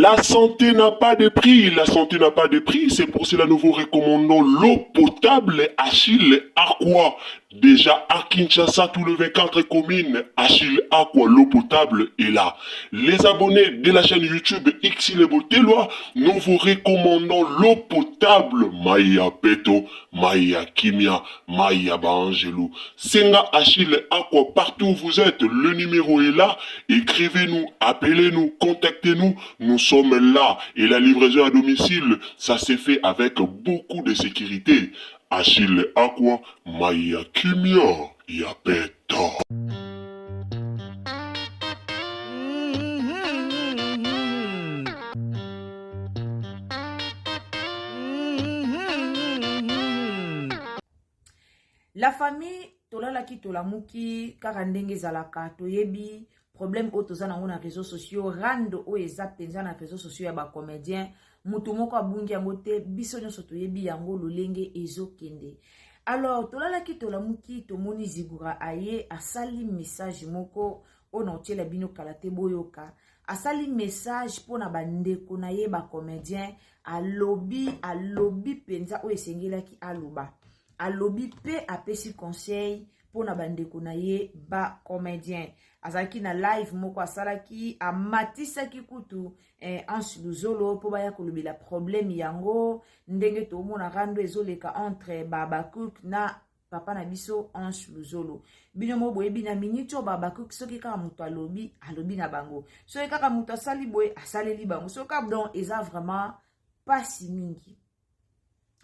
La santé n'a pas de prix, la santé n'a pas de prix, c'est pour cela nous vous recommandons l'eau potable Achille Aqua. Déjà à Kinshasa, tous les 24 communes, Achille Aqua, l'eau potable est là. Les abonnés de la chaîne YouTube Xile Boteloi, nous vous recommandons l'eau potable Maya Peto, Maya Kimia, Maya Baangelou. Senga Achille Aqua, partout où vous êtes, le numéro est là. Écrivez-nous, appelez-nous, contactez-nous. Nous sommes là. Et la livraison à domicile, ça s'est fait avec beaucoup de sécurité. Achille Aqua, Maya Kimia, Yapeta. La famille tolalaki tolamuki kaka ndenge ezalaka toyebi problème oyo toza nango na réseaux sociaux rando oyo eza mpenza na réseaux sociaux ya bacomédien moto moko abungi yango te biso nyonso toyebi yango lolenge ezokende alors tolalaki tolamuki tomoni zigura aye asali message moko oyo na otiela bino kala te boyoka asali message mpo na bandeko na ye bacomédien alobi alobi mpenza oyo esengelaki aloba alobi mpe apesi conseil mpo na bandeko na ye bacomédien azalaki na live moko asalaki amatisaki kutu eh, Anse Luzolo mpo baya kolobela problème yango ndenge tomona rando ezoleka entre babakuk na papa na biso Anse Luzolo bino mo boyebi na minute oyo babakuk soki kaka moto alobi alobi na bango soki kaka moto asali boye asaleli bango soki kaka donc eza vraiment pasi mingi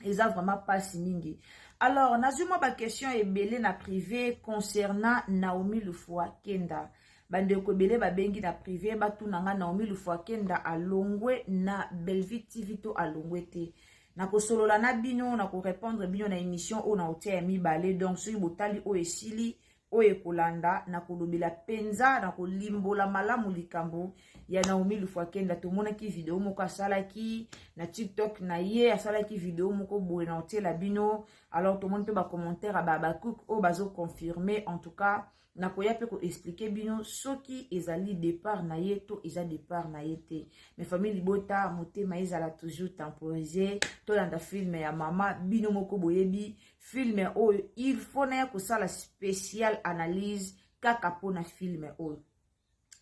eza vraiment pasi mingi alors nazwi mwa baquestion ebele na privé concernant Naomi Lufua Kenda bandeko ebele babengi na privé batuna nga Naomi Lufua Kenda alongwe na Bellevue TV to alongwe te nakosolola na bino nakorépondre bino na émission oyo na otia ya mibale donc soki botali oyo esili oyo ekolanda nakolobela mpenza nakolimbola malamu likambo ya Naomi Lufwakenda tomonaki video moko asalaki na TikTok na ye asalaki video moko boye na otiela bino alors tomoni mpe bacommentaire ya babacook oyo bazoconfirme en tout cas nakoya mpe koexplike bino soki ezali départ na ye to eza départ na ye te mais famille libota motema ezala toujours temporise tolanda filme ya mama bino moko boyebi filme oyo il faut naya kosala spécial analyse kaka mpona filme oyo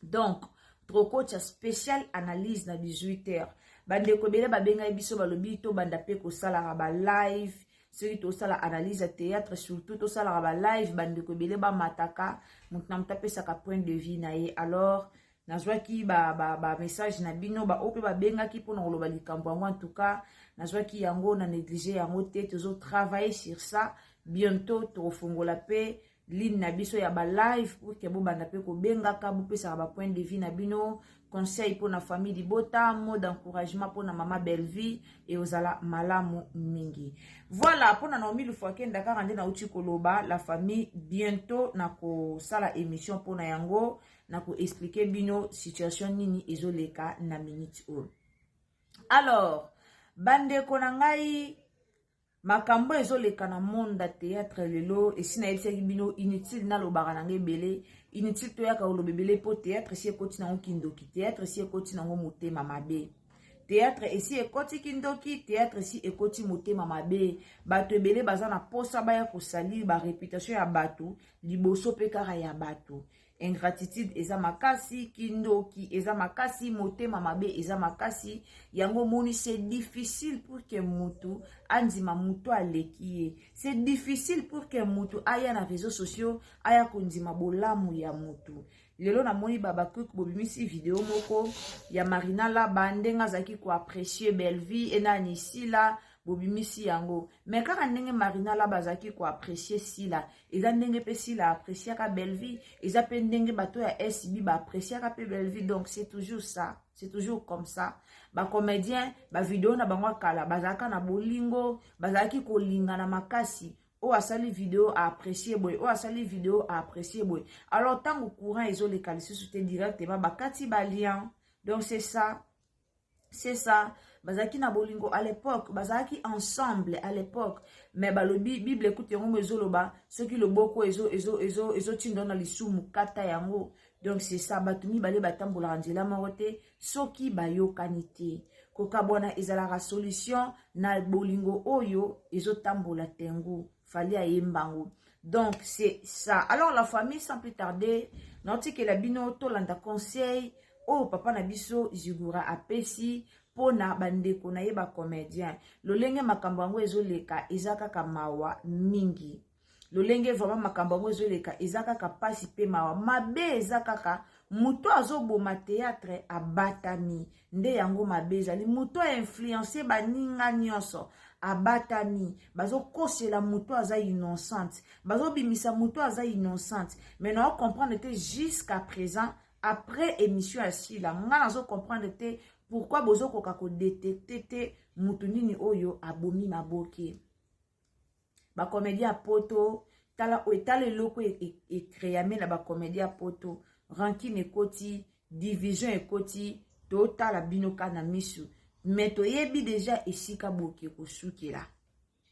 donc trokotia spécial analyse na 18 heures bandeko ebele babengaki biso balobi tobanda mpe kosalaka balive soki tosala analyse ya théâtre surtout tosalaka balive bandeko ebele bamataka moto na moto apesaka point de vue na ye alors nazwaki bamessage ba, ba na bino baoyo mpe babengaki mpona koloba likambo yango en tout cas nazwaki yango na néglige yango te tozotravaille sur ça bientôt tokofongola mpe ligne na biso ya balive pour ke bobanda mpe kobengaka bopesaka bapoint de vue na bino conseil mpona famille libota mot d'encouragement mpona mama Bellevue eozala malamu mingi voilà mpona Naomi Lufwakenda kaka nde nauti koloba la famille bientôt nakosala émission mpona yango nakoexplike bino situation nini ezoleka na minute oyo alors bandeko na ngai makambo ezoleka na monde ya théâtre lelo esi nayebisaki bino inutile nalobaka nanga ebele inutile toyaka koloba ebele mpo théâtre esi ekoti nango kindoki théâtre esi ekoti nango motema mabe théâtre esi ekoti kindoki théâtre esi ekoti motema mabe bato ebele baza na posa baya kosalir bareputation ya bato liboso mpe kaka ya bato ingratitude eza makasi kindoki eza makasi motema mabe eza makasi yango omoni c'est difficile pour que mutu andima mutu aleki ye c'est difficile pour que mutu aya na réseaux sociaux aya kondima bolamu ya mutu lelo namoni babakuk bobimisi video moko ya Marina Laba ndenge azalaki koapprécie Bellevue enani Sila bobimisi yango me kaka ndenge Marina Laba azalaki koapprécie Sila eza ndenge mpe Sila appréciaka Bellevue eza mpe ndenge bato ya SB baappréciaka mpe Bellevue donc c'est toujours ça c'est toujours comme ça bacomédien bavideo na bango ya kala bazalaka na bolingo bazalaki kolingana makasi oyo asali video aapprécie boye oyo asali video aapprécie boye alors ntango courant ezoleka lisusu te directement bakati balien donc c'est ça c'est ça bazalaki na bolingo à l'époque bazalaki ensemble à l'époque mais balobi bible ekuti yango mo ezoloba soki loboko ezotinda na lisumu kata yango Donc c'est ça, bato mibale batambolaka nzela moko te soki bayokani te. Kokabwana ezalaka solution na bolingo oyo ezotambola tengu Fally ayembango. Donc c'est ça. Alors la famille, sans plus tarder, naotikela bino tolanda conseil oyo papa na biso Zigura apesi mpona bandeko na ye bacomédien. Lolenge makambo yango ezoleka eza kaka mawa mingi. Lolenge vraiment makambo yango ezoleka eza kaka mpasi mpe mawa. Mabe eza kaka moto azoboma théâtre abatami nde yango mabe ezali. Moto ainfluence baninga nyonso abatami, bazokosela moto aza innocente, bazobimisa moto aza innocente. Mais naocomprendre te jusqu'à présent, après émission ya Sila, nga nazocomprendre te pourquoi bozokoka kodétecter te motu nini oyo abomi maboke. Bacomédien ya Poto, tala oyo, tala eloko ecréame na bacomédien ya Poto. Rancune ekoti, division ekoti. Totala bino ka na misu, mais toyebi déjà esika boke kosukela.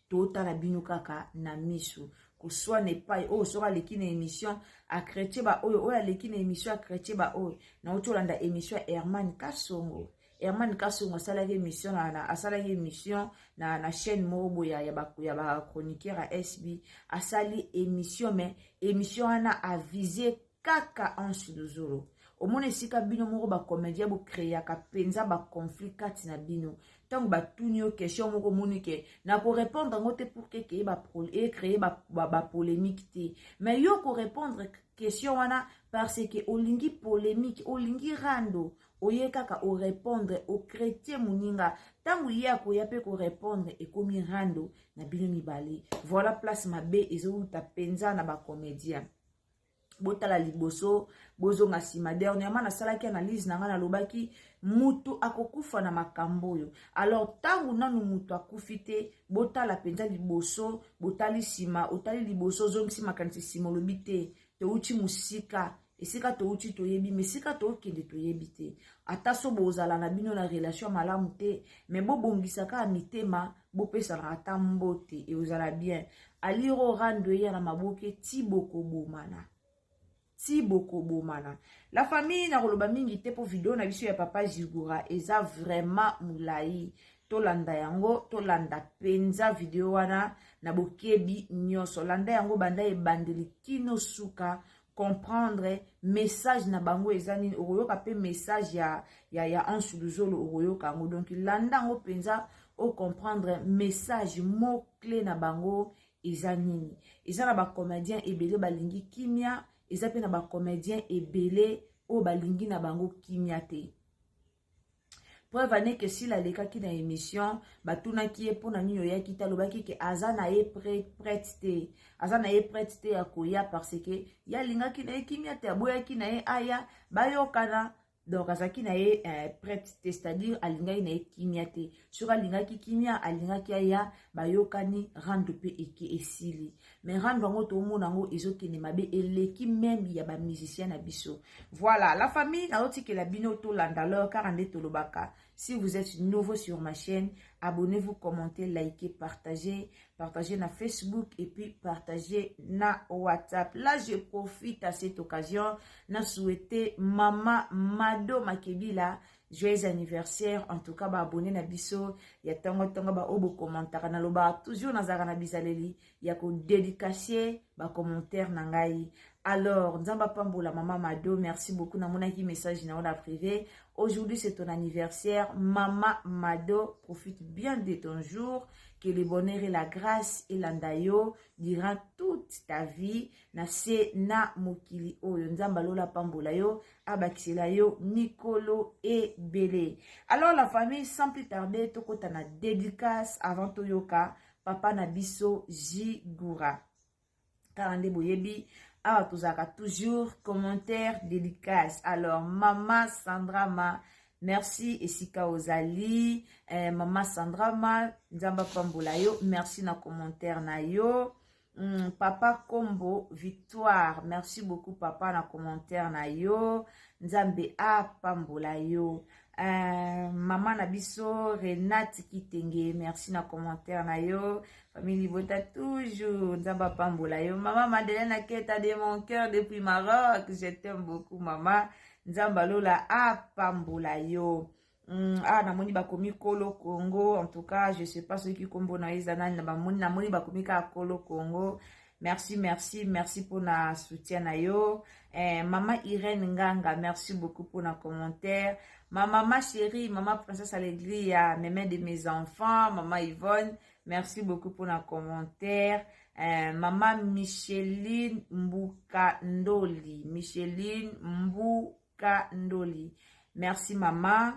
Totala bino kaka na misu, koswana epai oyo. Soki aleki na émission, achrétier baoyo, oyo aleki na émission, achrétier baoyo. Nauti olanda émission ya Herman Kasongo. Herman Kasongo asalaki émission asalaki émission na chaîne moko boye ya bachroniqueur ya SB. Asali émission, mais émission wana avise kaka Anse Luzolo. Omona esika bino moko bacomédien bocréaka mpenza baconflit kati na bino. Ntango batuni yo question moko, omoni ke nakorépondre yango te pour que ecréer bapolémique te. Mais yo korépondre question wana parce que olingi polémique, olingi rando. Oye kaka orépondre, ochrétier moninga. Ntango ye akoya mpe korépondre, ekomi rando na bino mibale. Voilà place mabe ezowuta mpenza na bacomédien. Botala liboso, bozonga nsima. Dernièrement nasalaki analyse na ngai, nalobaki mutu akokufa na makambo oyo. Alors ntango nanu mutu akufi te, botala mpenza liboso, botali nsima. Otali liboso, ozongisi makanisi nsima, olobi te touti mosika. Esika touti toyebi, mais esika tookende toyebi te. Ata so bozala na bino na relation malamu te, mais bobongisa kaka mitema, bopesana ata mbote, ekozala bien. Aliro rando eya na maboke ti bokobomana, ti bokobomana. La famille, nakoloba mingi te mpo video na biso ya papa Zigura eza vraiment molai. Tolanda yango, tolanda mpenza video wana na bokebi nyonso. Landa yango banda ebandeli kino suka, comprendre message na bango eza nini. Okoyoka mpe message ya Ansu Luzolo, okoyoka yango. Donc landa yango mpenza, ocomprendre message, mot clé na bango eza nini. Eza na bacomédien ebele balingi kimia, eza mpe na bacomédien ebele oyo balingi na bango kimia te. Preuve aneke, Sila alekaki na émission, batunaki ye mpona nini oyaki te. Alobaki ke aza na ye prête te, aza na ye prête te ya koya, parce que ye alingaki na ye kimia te, aboyaki na ye aya bayokana. Donc azalaki na ye prête te, c'est-à-dire alingaki na ye kimia te. Soki alingaki kimia, alingaki aya, bayokani, rando mpe eke esili. Mais rando yango tomona yango ezokende mabe, eleki même ya bamusicien na biso. Voilà la famille, nazotikela bino tolanda leur kaka nde tolobaka. Si vous êtes nouveau sur ma chaîne, abonnez-vous, commentez, likez, partagez. Partagez na Facebook et puis partagez na WhatsApp. Là, je profite à cette occasion na souhaiter Mama Mado Makebila joyeux anniversaire. En tout cas, baabonné na biso ya ntongo ntongo, baoyo bocommentaka, nalobaka toujours, nazalaka na bizaleli ya kodédicacer bacommentaire na ngai. Alors Nzambe apambola Mama Mado. Merci beaucoup, namonaki message na yo na privé. Aujourd'hui, c'est ton anniversaire, Mama Mado. Profite bien de ton jour, que le bonheur et la grâce elanda yo durant toute ta vie na se na mokili oyo. Nzambe alola pambola yo, abakisela yo mikolo ebele. Alors la famille, sans plus tarder, tokota na dédicace avant toyoka papa na biso Jigura. Kaka nde boyebi, awa tozalaka toujours commentaire, dédicace. Alors Mama Sandra Ma, merci esika ozali. Mama Sandra Ma, Nzambe apambola yo, merci na commentaire na yo. Papa Kombo Victoire, merci beaucoup papa na commentaire na yo, Nzambe apambola yo. Mama na biso Renate Kitenge, merci na commentaire na yo. Famille Libota toujours. Nzambe apambola yo. Maman Madeleine Aketa de mon cœur depuis Maroc. Je t'aime beaucoup maman. Nzambe alola apambola yo. Ah, namoni bakomi Kolo Congo. En tout cas, je sais pas soki kombo na eza nani, na bamoni, namoni bakomi kaka Kolo Congo. Merci, merci, merci pour na soutien na yo. Maman Irène Nganga, merci beaucoup pour na commentaire. Ma maman chérie, maman Princesse Allegria, maman de mes enfants, maman Yvonne, merci beaucoup pour na commentaire. Maman Micheline Mbukandoli, Micheline Mbukandoli. Merci maman.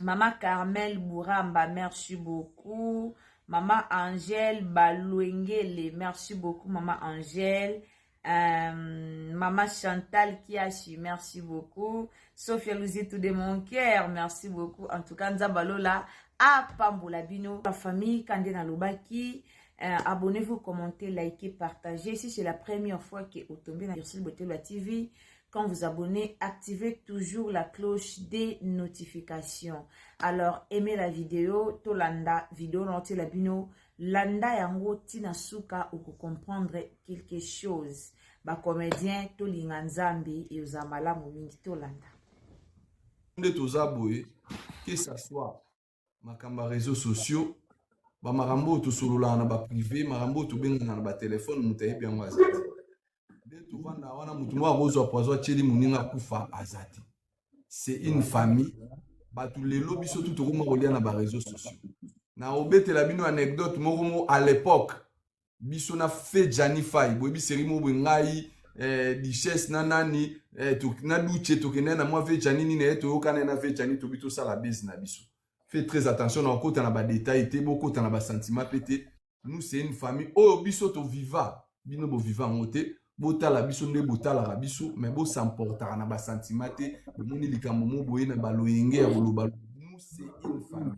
Maman Carmel Bouramba, merci beaucoup. Maman Angèle Balouengele, merci beaucoup maman Angèle. Maman Chantal Kiachi, merci beaucoup. Sophia Luzitou de mon cœur, merci beaucoup. En tout cas, Nzambe alola apambola bino. La famille Kande Nalobaki, abonnez-vous, commentez, likez, partagez. Si c'est la première fois que vous tombez dans Ursule Botelwa TV, quand vous abonnez, activez toujours la cloche des notifications. Alors, aimez la vidéo, tolanda vidéo la bino, landa yango tina suka ou comprendre quelque chose. Ba comédien tolinga Nzambe et oza malamu mingi, tolanda. Nde toza boye, que ça soit makambo ya réseaux sociaux, bamakambo oyo tosololaka na baprivé, makambo oyo tobengana na batelefone, moto ayebi yango aza te. Nde tovanda wana, motu moko akozwa poison atieli moninga, akufa, aza te. C'est une famille. Bato lelo biso tu tokoma kolia na baréseaux sociaux. Na obetela bino anecdote moko mo à l'époque, biso na fe Jani Fai, boyebi série moko boye, ngai, Duchesse na nani, na Duche, tokende na mwa ve Jani nini na ye, toyokana ye na ve Jani, tobi tosala base na biso. Faites très attention na okota na badétail te, bokota na basentiment mpe te. Nous, c'est une famille oyo biso toviva, bino boviva yango te. Botala biso nde botalaka biso, mais bosamportaka na basentiment te. Bomoni likambo mo boye na baloyenge ya koloba. Nous, c'est une famille.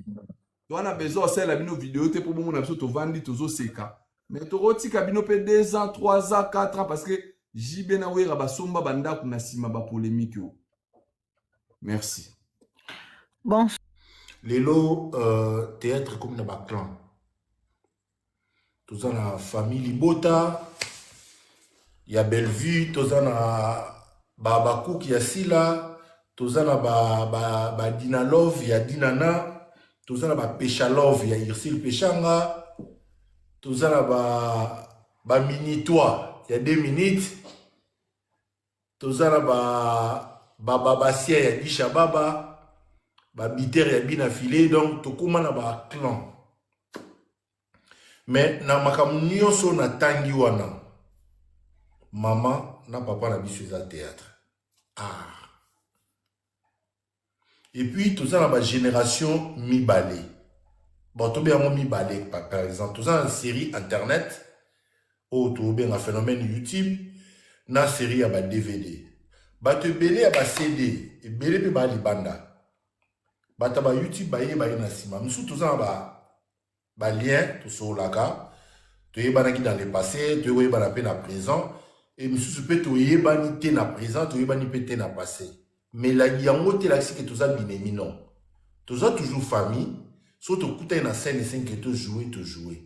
Towana besoin osalela bino video te mpo bomona biso tovandi, tozoseka, mais tokotika bino mpe 2 ans, 3 ans, 4 ans, parce que JB na Wera basomba bandako na nsima bapolémique oyo. Merci. Bon. Lelo théâtre ekomi na baclan. Toza na famille Libota ya Bellevue, toza na bakuki ya Sila, toza na badinalove ba, ba ya Dinana, toza na bapeshalove ya Ursule Peshanga, toza na baminitois ba ya 2 minutes, toza na bababasia ya Disha Baba, babiter ya Bina File. Donc tokóma na baclan. Mais na makambo nyonso natangi wana, mama na papa na biso, eza théâtre, art. Et puis toza na bagénération mibale. Bon, tobe yango mibale. Par exemple, toza na série internet oyo tobenga phénomène YouTube, na série ya ba DVD. Bato ebele ya ba CD ebele mpe baa libanda. Bato ya ba YouTube bayeba ye na nsima. Mosusu toza na balien, tosololaka, toyebanaki dans le passé, toyekoyebana mpe na présent. E misusu mpe toyebani te na présent, toyebani mpe te na passé. Mais yango te elakisi ke toza binemi. Non, toza toujours famille. So tokutani na scène, esengi ke tojoue, tojoue.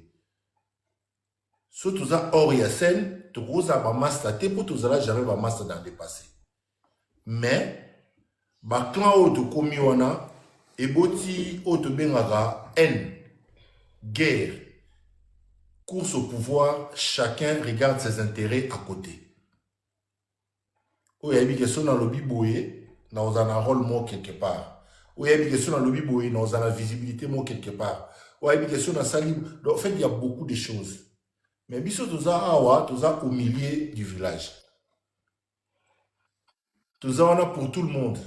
So toza hors ya scène, tokozala bamaster te, mpo tozala jamais bamaster dans le passé. Mais baclan oyo tokomi wana eboti oyo tobengaka haine, guerre, course au pouvoir. Chacun regarde ses intérêts à côté. Oyo ayebi ke so nalobi boye, nakozala na rôle moko quelque part. Oyo ayebi ke so nalobi boye, nakozala na visibilité moko quelque part. Oyo ayebi ke so nasali. Donc en fait, il y a beaucoup de choses. Mais biso toza awa, toza au milieu du village, toza wana pour tout le monde.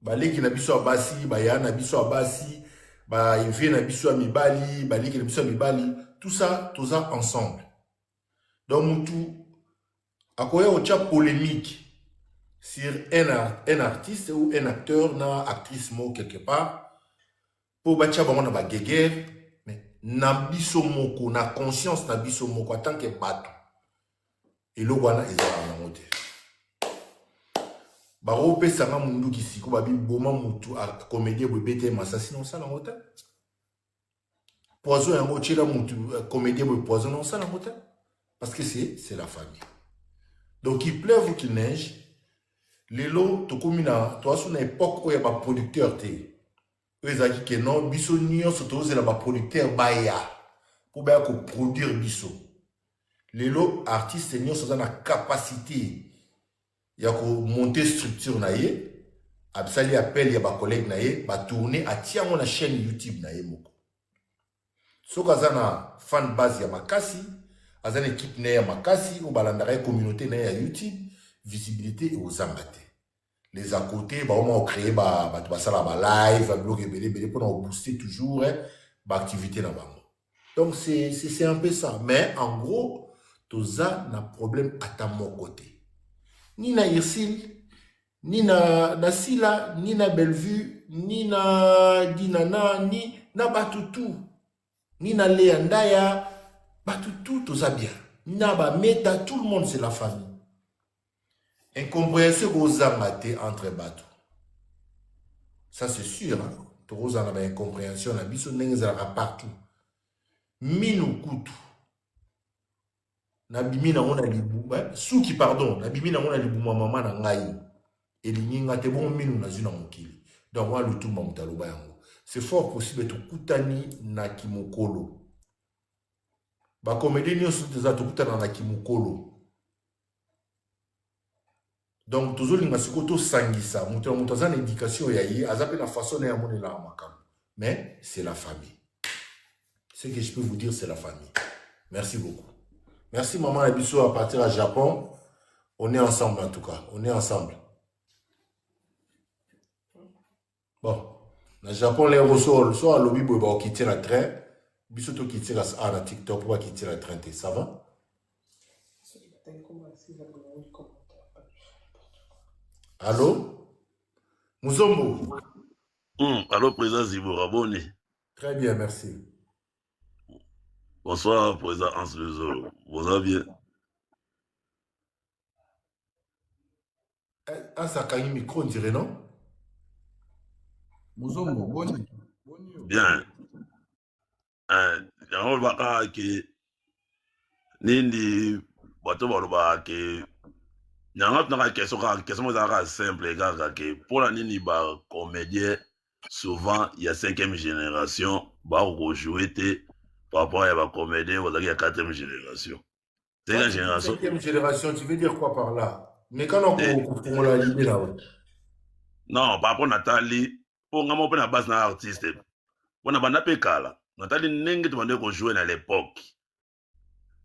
Baleki na biso ya basi, baya na biso ya basi, baeve na biso ya mibali, baleki na biso ya mibali, tout ça, toza ensemble. Donc mutu akoya kotia polémique sur un artiste ou un acteur na actrice moko quelque part mpo batia bango na baguéguerre, mais na biso moko, na conscience na biso moko en tant que bato, eloko wana ezalaka nango te. Bakopesanga munduki siko, babi boma mutu, comédien boye, bete masasi, na osala yango te. Poison yango otiela mutu euh, comédien boye poison na osala yango te parce que c'est c'est la famille. Donc qu'il pleuve ou qu'il neige, lelo tokomi na toaso na époque oyo ya ba producteur te. Oyo ezalaki ke non biso nyonso tozela ba producteur baya mpo baya ko produire biso. Lelo artiste nyonso aza na capacité ya ko monter structure na ye absali appel ya ba collègue na ye ba tourner atia yango na chaîne YouTube na ye moko soki aza na fan base ya makasi aza na équipe na ye ya makasi oyo balandaka ye communauté na ye ya YouTube visibilité ekozanga te les à côté baoma kocreye bato basala ba live biloko ebele ebele mpona kobooster toujours baactivité na bango donc c'est un peu ça mais en gros toza na problème ata moko te ni na Ursule ni na, na Sila ni na Bellevue ni na Dinana ni na bato tout ni na Léa Ndaya bato tout toza bien na bameta tout le monde c'est la famille Incompréhension ekozanga te entre bato. Ça c'est sûr, hein? tokozala na ba incompréhension na biso ndenge ezalaka partout. Minu kutu nabimi nango na libu eh, suki pardon nabimi nango na libumu ya mama na ngai elingi nga te bongo minu nazwi na mokili donc wana lutumba moto aloba yango c'est fort possible tokutani na kimokolo bakomedie nyonso toza tokutana na kimokolo Donc tozolinga sikoyo tosangisa moto na moto aza na éducation ya ye aza mpe na façon na ye amonelaka makambo mais c'est la famille ce que je peux vous dire c'est la famille merci beaucoup merci maman na biso à partir à Japon on est ensemble en tout cas on est ensemble bon na Japon lero so so alobi boye bakokitela train biso tokitela a na TikTok po bakitela train te ça va Allô Muzombo Allô, président Zibora, boni. Très bien, merci. Bonsoir, président Hans Luzolo. Vous allez bien? Eh, Hans akangi micro, on dirait, non? Muzombo, boni. Bien. Eh, yango olobaka ke nini bato balobaka ke yango tunaka question kaka question moko ezalaka simple kaka ke mpona nini ba comédien souvent ya cinquième génération bakokojoue te par rapport ya ba comédien bazalaki ya quatrième génération cinquième génération cinquième génération tu veux dire quoi par là mais quand on kofongola libe na yo non par rapport natali mpo nga moko mpe na base na artiste mpo na banda mpe kala natali ndenge tobandaki kojoue na l'époque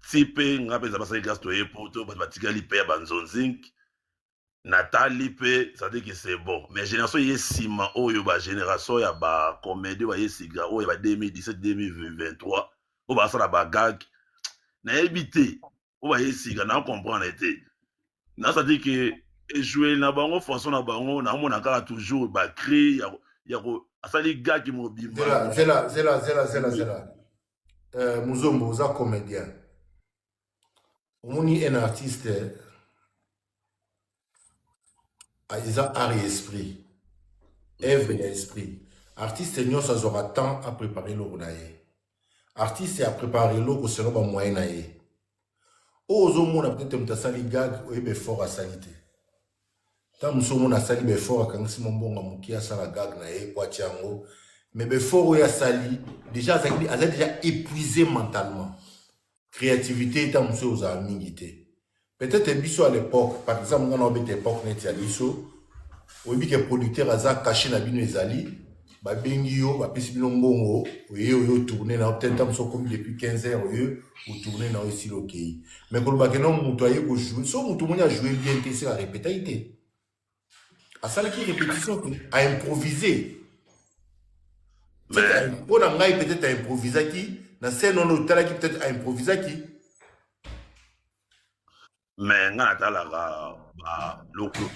ti mpe nga mpe nzambe asali grâce toye poto bato batikali mpe ya banzonzink natali mpe c'est-à-dire que c'est bon mais génération ye nsima oyo bagénération ya bacomédie baye sika oyo ya ba 2017 2023 oyo basala bagag nayebi te oyo baye sika na comprendre te na c'est-à-dire que ejoueli na bango façon na bango naomona kaka toujours bacri ya ko asali gaki mobimba zela zela zela zela zela euh, muzombo oza comédien omoni un artiste ah, eza art ya esprit œuvre ya esprit artiste nyonso azwaka temps aprépare eloko na ye artiste aprépare eloko selon bamoyen na ye oyo ozomona peut-être moto asali gag oyeba effort asali te ntango mosusu omona asali baeffort akangisi mwa mbongo moke asala gag na ye po atia yango mais baeffort oyo asali déjà azali aza déjà épuisé mentalement créativité ntango mosusu ozala mingi te peut-être biso à l'époque par exemple nga na obeta époque neti ya biso oyebi ke producteur aza caché na bino ezali babengi yo bapesi bino mbongo oye oyo otourne na yo peut-être ntango mosusu okomi depuis 15 heures oye otourne na yo esili okei mais koloba ke no moto aye kojoue so moto omoni ajoue bien te esika arepetaki te asalaki répétition te aimprovise mpo na ngai peut-être aimprovisaki na scène wana otalaki peut-être aimprovisaki mais nga natalaka ba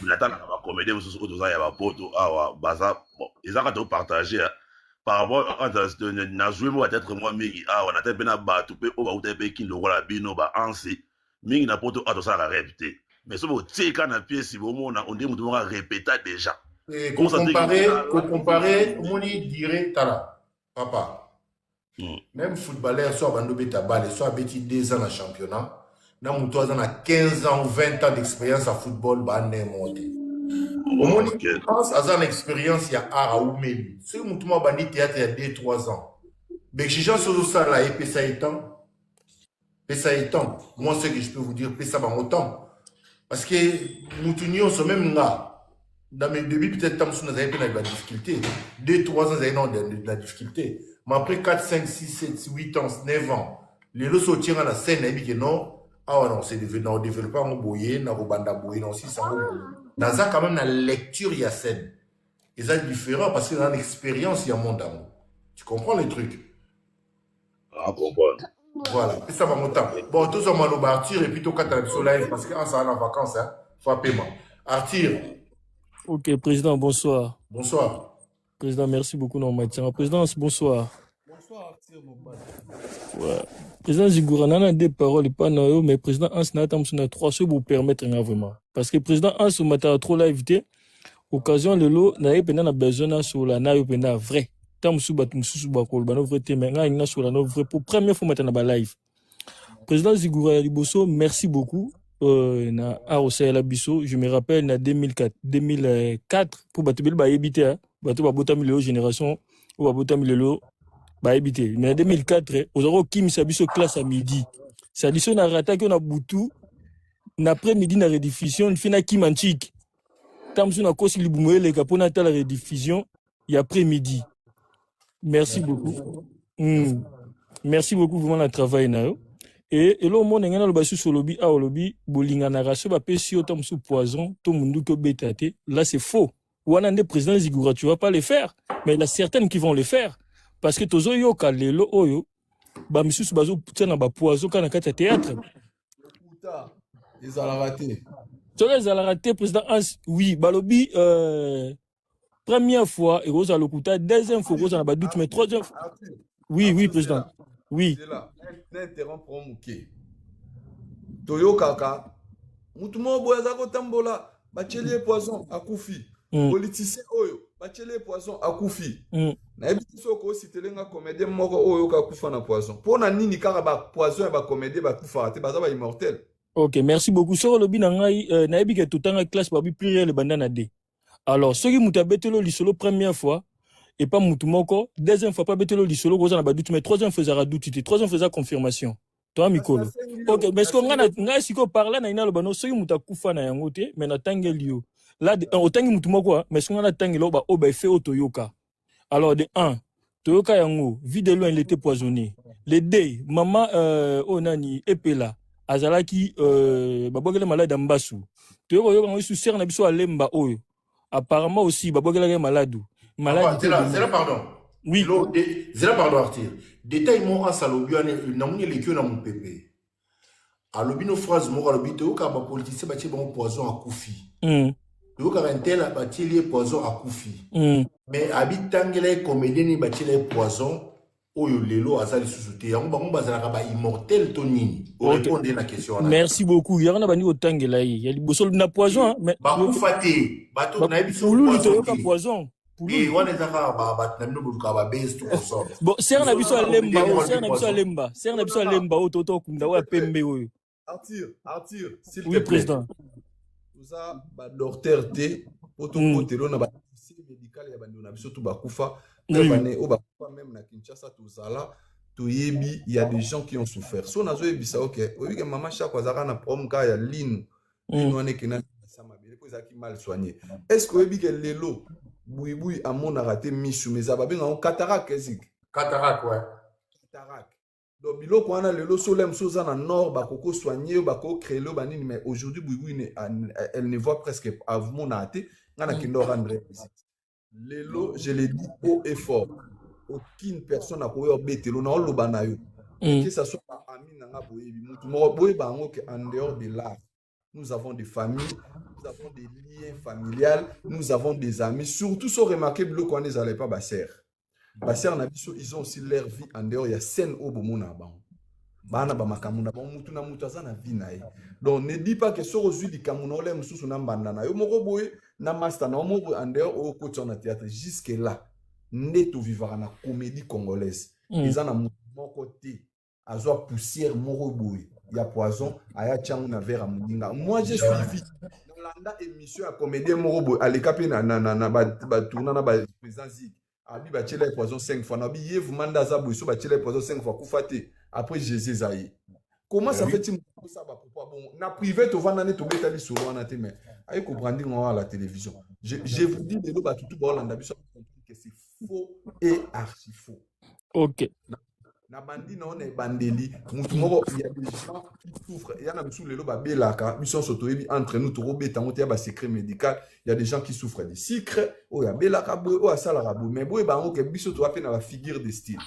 natalaka ba comédien mosusu oyo toza ya bapoto awa baza bon eza kaka topartage par rapport nazwi mo bateatre mwa mingi awa natali mpe na bato mpe oyo bautaki mpe kini lokola bino baansi mingi na poto awa tosalaka rep te mais soki botie kaka na pièce bomona ondire moto moko arepeta déjà kocompare omoni dire tala papa Même footballeur so abandi obeta balle, so abeti 2 ans na championnat, na moto aza na 15 ans ou 20 ans d'expérience ya football, bande moko te. Omoni, France aza na expérience ya art, aumeli. Soki motu moko abandi théâtre ya 2 3 ans, baexigence ozosala, epesa ye temps, pesa ye temps. Moi, ce que je peux vous dire, pesa bango temps, parce que motu nyonso, même nga, dans mes débuts, peut-être ntango mosusu nazali mpe na badifficulté, 2 3 ans ezali na la difficulté, mais après 4 5 6 7 8 ans, 9 ans, lelo so otienga na scène, nayebi ke non, awa na odéveloppe yango boye, na kobanda boye, na osisa yango boye. Naza quand même na lecture ya scène, eza différent parce que naza na expérience ya monde yango. Tu comprends le truc? Ah, comprendre. Voilà, pesa bango temps. Bon, tozwa maloba Arthur et puis tokata na biso live, parce que asala na vacances, hein, faut apema. Arthur. Ok, président, bonsoir. Bonsoir. Président, merci beaucoup, non, Mathieu. Président, bonsoir. Bonsoir, Arthur Mobala. Ouais. Président Zigoura, nana des paroles, pas na mais président Hans na na trois, si vous permettre vraiment. Parce que président Hans, on m'a trop live occasion lelo na ye mpenza na besoin nasola na yo mpenza vrai. Ntango mosusu bato mosusu bakoloba no vrai te, mais ngai alingi nasola no vrai pour première fois mata na balive. Président Zigoura, ya liboso, merci beaucoup na aosalela biso. Je me rappelle na 2004, 2004, mpo bato ebele bayebi te, bato babotami lelo, génération oyo babotami lelo bayebi te, mais na 2004 ozalaki kokimisa biso classe à midi, c'est-à-dire so narataki yo na butu, na après midi na rediffusion, fi nakima ntiki, ntango mosusu nakosi libumu eleka mpo natala rediffusion ya après midi. Merci beaucoup. Merci beaucoup vraiment na travail na yo. E eloko mona ngai naloba susu, olobi awa, olobi bolinganaka, so bapesi yo ta mosusu poison to munduki, obeta te. Là, c'est faux. Wana nde président Zigoura, tu vas pas le faire, mais il y a certaines qui vont le faire, parce que tozoyoka lelo oyo bamisusu bazotia na bapoison kaka na kati ya théâtre. Ezalaka te. Soki ezalaka te, président Hans, oui, balobi première fois ekozala lokuta, deuxième fois ekozala na badoute, mais troisième fois, oui, président, oui. Na interrompre moke. Toyokaka mutu moko boye aza kotambola, batieli ye poison, akufi. Politicien oyo batieli ye poison, akufi. Nayebi te soki okositele nga comédien moko oyo oyoka akufa na poison. Mpo na nini kaka bapoison ya bacomédien bakufaka te? Baza baimmortel. Ok, merci beaucoup. Soki olobi na ngai, nayebi ke totanga classe, babi pluriel ebanda na d. Alors soki moto abeteli lisolo première fois epa mutu moko, deuxième fois mpe abeteli lisolo, koza na badoute, mais troisième fois ezalaka doute te, troisième fois eza confirmation. Toa mikolo. Ok, mais sikoyo ngai sikoyo parla na ina aloba no, soki moto akufa na yango te, mais natangeli yo là, otangi mutu moko, mais soki ngai natangeli oyo baoyo baefe oyo toyoka. Alors, de un, toyoka yango, Vue de Loin, il était poisonné. Le deux, mama oyo nani, Epela, azalaki babwakeli malade ya mbasu. Toyoka oyoka yango lisusu, sere na biso alemba oyo, apparemment aussi babwakelaki ye maladu maladi. Zela, pardon. Oui. Zela, pardon, Arthur. Détail moko asala, alobi wana, namoni eleki oyo na mopepe. Alobi no phrase moko, alobi toyokaka bapoliticien batie bango poison, akufi. Toyokaka ntela batieli ye poison, akufi. Mais abitangela ye comédien nini batiela ye poison oyo lelo aza lisusu te? Yango bango bazalaka baimmortel to nini? Orépondre na question wana. Merci beaucoup. Yango na bandi kotangela ye ya liboso na poison. Bakufa te, bato nayebi. Pululu, toyoka poison. Wana eza kaka bato na bino bolukaka babase to consort. Bon, sere na biso alemba oyo, sere na biso alemba, sere na biso alemba oyo tokunda, oyo ya pembe oyo. Arthur, Arthur, s'il te plaît. Président. Toza badocteur te po tokotelo na badossier médical ya bandeko na biso to bakufa. Bane oyo bakufa même na Kinshasa, tozala toyebi, il y a des gens qui ont souffert. So nazoyebisa, ok, oyebi ke mama Chako azalaka na problème kaka ya linu. Linu wana ekenda na mabele mpo ezalaki mal soigné. Est ce que oyebi ke lelo Buibui amonaka te misu, mais eza babengaka cataracte esik? Cataracte, ouais. Cataracte. Donc biloko wana lelo, so lem so oza na nord, bakoko soigner yo, bakocréer yo banini, mais aujourd'hui Buibui, elle ne voit presque, amonaka te. Nga nakende rendre visite lelo, je l'ai dit haut et fort, aucune personne akoki obetelo na oloba na yo, que ça soit baami na nga, boyebi mutu moko, boyeba yango ke en dehors de l'art, nous avons des familles, nous avons des liens familiales, nous avons des amis. Surtout so remarqué, biloko wana ezala epa basere, basere na biso, ils ont aussi leur vie en dehors ya scène oyo bomona bango. Bana bamakambo na bango, mutu na mutu aza na vie na ye. Donc ne dis pas que soki ozwi likambo na ole mosusu na mbanda na yo moko boye, na master na yo moko boye, en dehors oyo okoti na théâtre. Jusque là nde tovivaka na comédie congolaise. Eza na motu moko te azwa poussière moko boye ya poison, aya tiango na verre ya moninga. Moi, j'ai suivi, nalanda émission ya comédien moko boye, aleka mpe na batourna na baprésident Zik, abi batiela ye poison 5 fois. Nabi ye vraiment nde aza boye, so batiela ye poison 5 fois, kufa te. Après Jésus eza ye. Comment ça fait ti moto osala bapropos ya bongo na privé? Tovanda nde tobeta lisolo wana te, mais aye kobrandir ngo à la télévision. Je vous dis, lelo bato tu baolanda biso comprendre que c'est faux et archi faux. Na bandi na wana ebandeli mutu moko, il y a des gens qui souffrent, ya na biso lelo babelaka, biso nyonso toyebi, entre nous tokobeta yango te, ya basecret médical. Il y a des gens qui souffrent de sucre, oyo abelaka boye, oyo asalaka boye, mais boyeba yango ke biso toza mpe na bafigure de style,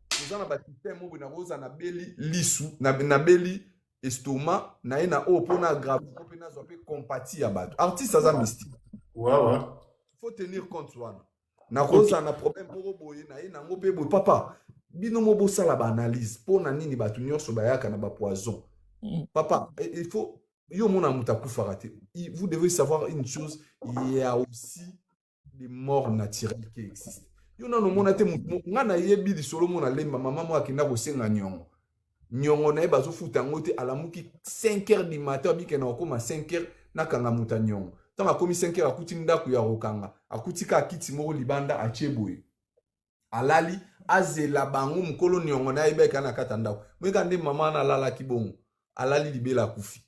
toza na basystème oyo boye. Nakoza nabeli lisu, nabeli estomac na ye na oyo mpona aggrave mpe nazwa mpe compatie ya bato. Artiste aza mystique. Faut tenir compte wana. Nakozala na problème moko boye na ye nango mpe boye. Papa, bino mo bosala baanalyse mpo na nini bato nyonso bayaka na bapoison. Papa, il faut yo omona moto akufaka te. Vous devez savoir une chose: il y a aussi des morts naturelles qui existent. Yo nano omona te motu. Nga nayebi lisolo mo nalemba, mama moko akenda kosenga niongo, niongo na ye bazofuta yango te. Alamuki 5 heures du matin, abikenda kokóma 5 heures, nakanga moto ya niongo. Ntango akomi 5 heures, akuti ndako ya kokanga, akuti kaka kiti moko libanda, atie boye, alali, azela bango mokolo niongo na ye ayebaki na kati ya ndako. Moyeka nde mama wana alalaki bongo, alali libela, akufi.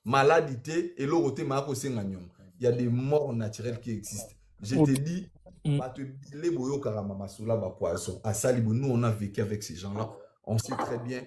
Maladi te, eloko te, maa kosenga niongo. Il y a des morts naturelles qui existent, je te dis. Bato ebele boyokaka mamasolo ya bapoison asali bo, nous, on a vécu avec ces gens là, on sait très bien.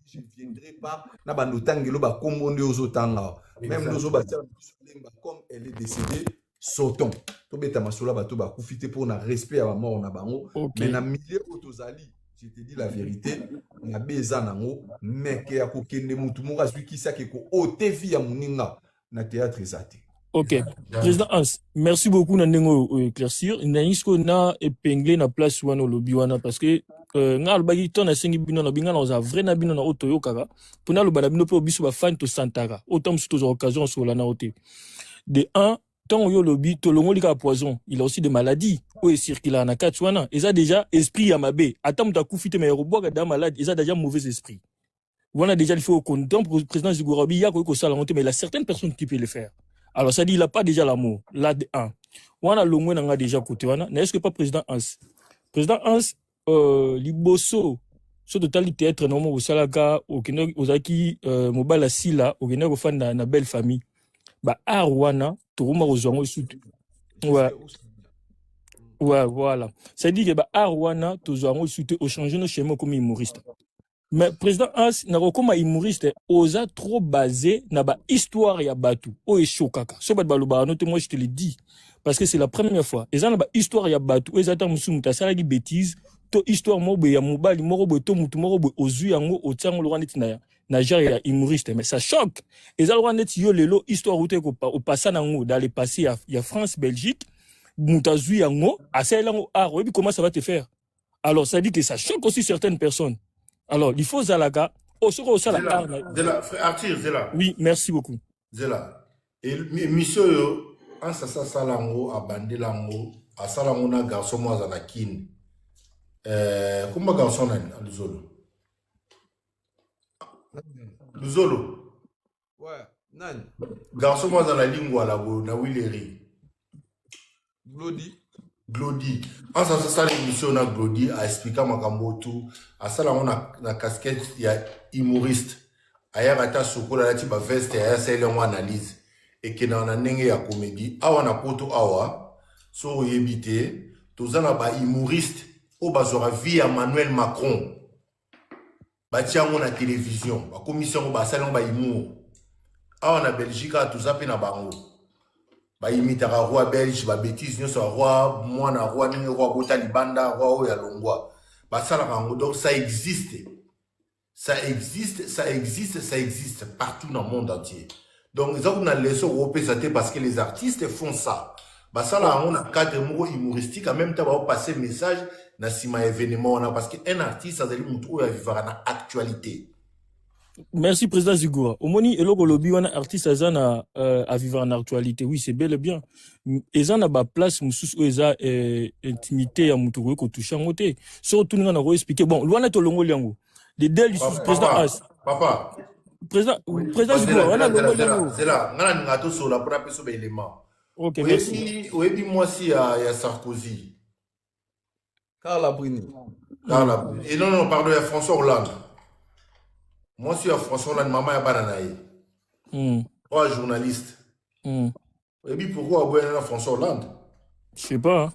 Je viendrai pas na bando otangelo bakombo nde ozotanga awa. Même nde ozobatia biso lemba, comme elle est décédée, sautons, tobeta masolo ya bato bakufi te mpona respect ya bamort na bango. Mais na milieu oyo tozali, je te dis la vérité, mabe eza nango meke ya kokende motu moko azwi kisi ake koôter vie ya moninga na théâtre, eza te. Ok, président Hans, merci beaucoup na ndenge oyo éclaircir. Nalingi sikoyo na épingle na place wana olobi wana, parce que nga alobaki to nasengi bino na binga na kozala vrai na bino na oyo toyokaka, mpo naloba na bino mpe oyo biso bafani tosantaka, oyo ntango mosusu tozwa occasion osolola na yo te. De un, ntango oyo olobi tolongoli kaka poison, il a aussi des maladies oyo ecirculaka na kati wana. Eza déjà esprit ya mabe. Ata moto akufi te, mais ya kobwaka da malade, eza déjà mauvais esprit wana. Déjà il faut donc président Zigourabi ya koki kosala yango te, mais il a certaines personnes qui peut le faire. Alors ça dit, il a pas déjà l'amour là. De un wana longwe na nga déjà côté wana na, est-ce que pas président Hans, président Hans, liboso so totali théâtre na mo osalaka, okende ozalaki mobali asila, okende kofanda na belle famille, ba art wana tokoma kozwa yango surtout. Ouais, voilà, c'est à dire que ba art wana tozwa yango surtout, ochange no schéma, okomi humoriste. Mais président Hans, nakokóma humoriste, oza trop basé na bahistoire ya bato oyo eshokaka. So bato balobaka no te, moi je te le dis parce que c'est la première fois. Eza na bahistoire ya bato oyo eza ta mosusu moto asalaki bêtise, to histoire moko boye ya mobali moko boye, to motu moko boye, ozwi yango, otia yango lokwa neti na genre ya humoriste, mais ça choque. Eza lokwa neti yo lelo histoire uta opasa nango dans le passé ya France, Belgique, moto azwi yango, asaleli yango art, oyebi comment ça va te faire. Alors ça dit que ça choque aussi certaines personnes. Alors il faut zalaka oh soki osala art na Zela, frère Arthur, Zela. Oui, merci beaucoup. Zela. Émission oyo ansasa asala yango, abandela yango, asala yango na garçon moko aza na Kini. Komba garçon nani? Luzolo. Luzolo. Ouais, nani? Garçon moko aza na Lingwala boye na Wileri. Glody. Glody. Ansasa asala émission na Glody, aexplika makambo tu, asala yango na casquette ya humoriste. Ayaka ata sokola, alati baveste, aya asaleli yango analyse, ekendaka na ndenge ya comédie. Awa na Poto awa, so oyebi te, toza na bahumoriste oyo bazwaka vie ya Manuel Macron, batia yango na télévision, bakomisi yango, basali yango bahumour. Awa na Belgique awa, toza mpe na bango, baimitaka roi belge, babêtises nyonso ya roi, mwana roi, ndenge roi abota libanda, roi oyo alongwa, basalaka yango. Donc ça existe, ça existe, ça existe, ça existe partout dans le monde entier. Donc eza kuna leçon okopesa te, parce que les artistes font ça, basala yango na cadre moko humoristique, en même temps baopasser message na nsima ya événement wana, parce que un artiste azali motu oyo avivaka na actualité. Merci président Zigura. Omoni eloko olobi wana artiste aza na euh, à vivre en actualité. Oui, c'est bel et bien. Eza na ba place mususu oyo eza euh, intimité ya mutu okoki kotouche yango te. Soki otuni nga na ko expliquer. Bon, wana tolongoli yango. De del lisusu président Papa, As. papa. Président président Oh, Zigura zela, wana zela, longoli zela, yango. zela. Nga nalinga tosolola mpona peso ba élément. OK, merci. Oyebi, oyebi mwasi ya, ya Sarkozy. Carla Bruni. Carla Bruni. Et non, non, pardon, ya François Hollande. Mwasi ya François Hollande, mama ya bana na ye. Oyo journaliste. Oyebi pourquoi aboyana na François Hollande? Je sais pas.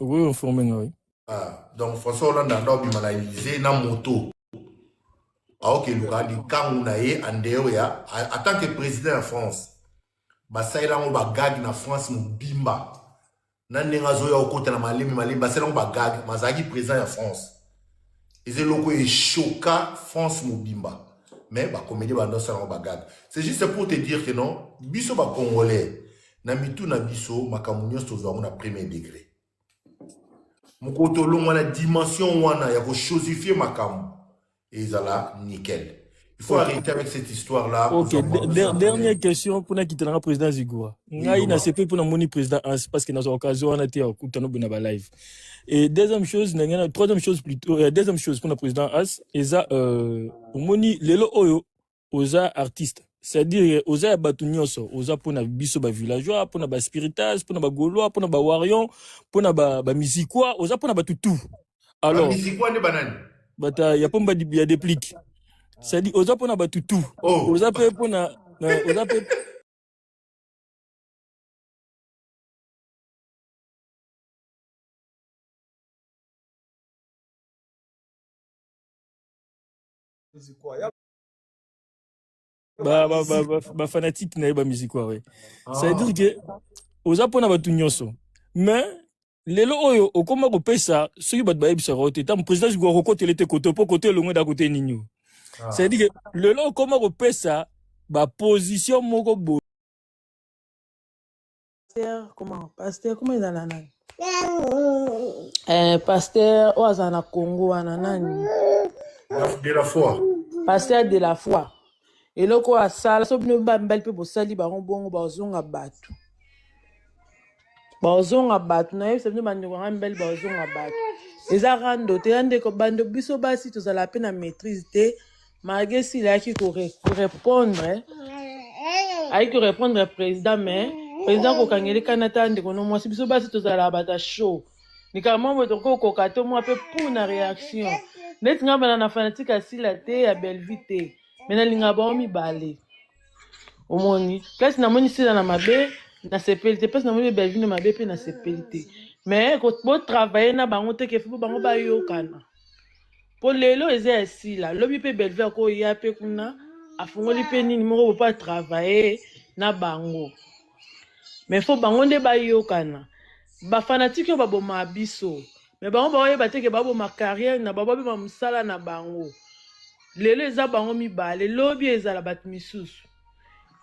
Okoki informer nga oui. Ah, donc François Hollande anda obima na Élysée na moto. Aokeluka likangu na ye en dehors ya en tant que président ya France. Basalela yango bagag na France mobimba. Na ndenge azoya okota na malemi malemi basala yango bagag, mazalaki président ya France. Eza eloko eshoka France mobimba. Mais bacomédie banda osala yango bagag. C'est juste pour te dire que non, biso bacongolais na mitu na biso makambo nyonso tozwa yango na premier degré. Mokolo tolongwa na dimension wana ya kochosifie makambo ezala nickel. Il faut Ok. arrêter avec cette histoire là. Ok, dernière question pour nakita nanga président Zigura. Ngai na sepe pour na moni président Hans parce que na occasion wana te ya kokutana boye na ba live. Et deuxième chose, na ngai na- troisième chose plutôt, deuxième chose pour na président Hans, eza omoni lelo oyo oza artiste. C'est-à-dire oza ya bato nyonso, oza pona biso ba villageois, pona ba spiritas, pona ba gaulois, pona ba warriors, pona ba ba musiquois, oza pona bato tout. Alors, Bamisikwa nde banani? bata ya pomba ya déplique. C'est-à-dire oza pona bato tout. Oh. Oza pe pona oza pe ba ba ba ba, ba fanatique na ye ba musique ouais. Ça veut dire que oza pona bato nyonso. Mais lelo oyo okoma kopesa soki bato bayebisaka yo te ntango président zikoka kokotela te kote mpo kote elongo eda kote nini o. Ça veut dire que lelo okoma kopesa baposition moko boye. Pasteur, comment? Pasteur, comment ezala nani? Eh, pasteur oyo azala na Congo wana nani? De la foi. Pasteur de la foi. Eloko oyo asala so bino ba mibali mpe bosali bango bongo bazonga bato. Bazonga bato nayebisa bino bandeko nga mibali bazonga bato. Eza rando te ya ndeko bando biso basi tozala mpe na maîtrise te malgré s'il ayaki korépondre ayaki korépondre président mais président kokangeli kana ta ndeko no mwasi biso basi tozalaka bato ya chaud likambo moko boye tokoki kokoka te mwa mpe pour na réaction neti nga bana na fanatique ya sila te ya bellevue te mais nalingaka bango mibale omoni place namoni sila na mabe nasepeli te place namoni bellevue na mabe mpe nasepeli te mais botravaille na bango te ke fo bango bayokana po lelo eza ya sila lobi mpe bellevue akoya mpe kuna afungoli mpe nini moko bo mpo atravaille na bango mais fo bango nde bayokana bafanatike oyo babomaka biso mais bango baoyeba te ke baboma carrière na bango babima mosala na bango lelo eza bango mibale lobi ezala bato misusu